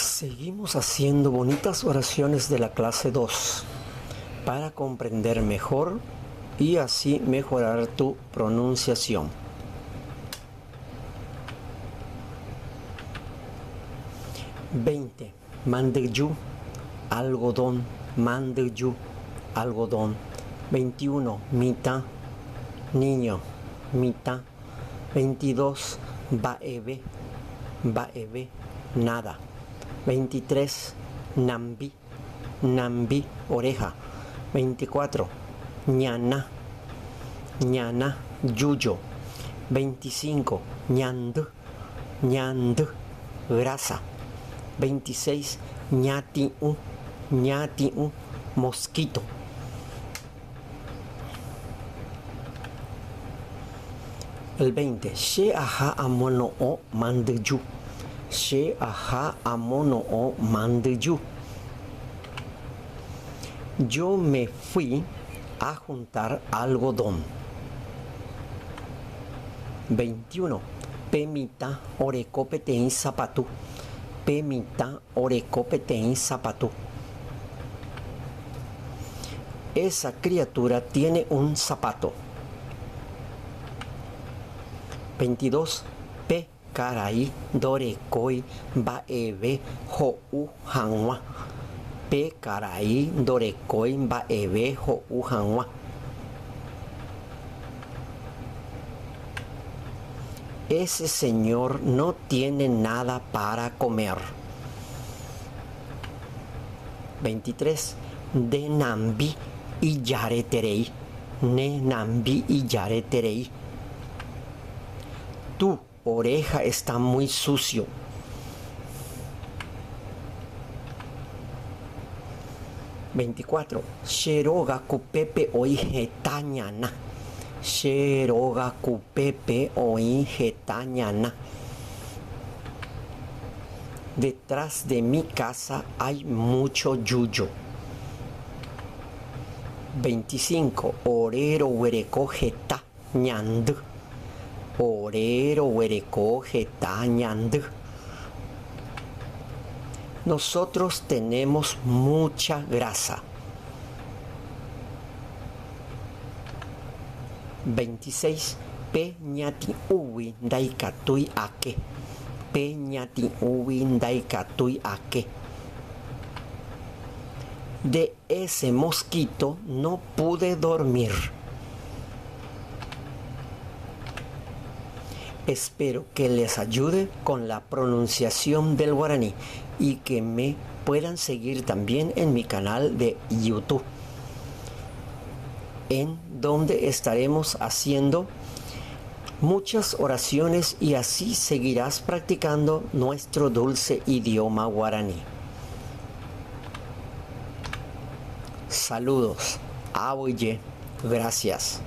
Seguimos haciendo bonitas oraciones de la clase 2 para comprender mejor y así mejorar tu pronunciación. 20. Mandeyu, algodón, mandeyu, algodón. 21. Mitad, niño, mitad. 22. Baebe, baebe, nada. 23. Nambi, nambi, oreja. 24. Ñana, ñana, yuyo. 25. Ñand, ñand, grasa. 26. Ñati'u, ñati'u, mosquito. El 20. Che aha amono'õ mandyju. Che aha amono'õ mandyju. Yo me fui a juntar algodón. 21. Pe mitã oreko peteĩ sapatu. Pe mitã oreko peteĩ sapatu. Esa criatura tiene un zapato. 22. Pe karai ndorekói mba'eve ho'u hag̃ua. Pe karai ndorekói mba'eve ho'u hag̃ua. Ese señor no tiene nada para comer. 23. Nde nambi ijareterei. Ne nambi ijareterei. Tu oreja está muy sucio. 24. Che róga kupépe oĩ heta ñana. Che róga kupépe oĩ heta ñana. Detrás de mi casa hay mucho yuyo. 25. Ore roguereko heta ñandy. Ore roguereko heta ñandy. Nosotros tenemos mucha grasa. 26. Pe ñati'ũgui ndaikatúi ake. Pe ñati'ũgui ndaikatúi ake. De ese mosquito no pude dormir. Espero que les ayude con la pronunciación del guaraní y que me puedan seguir también en mi canal de YouTube, en donde estaremos haciendo muchas oraciones y así seguirás practicando nuestro dulce idioma guaraní. Saludos. Aoye. Gracias.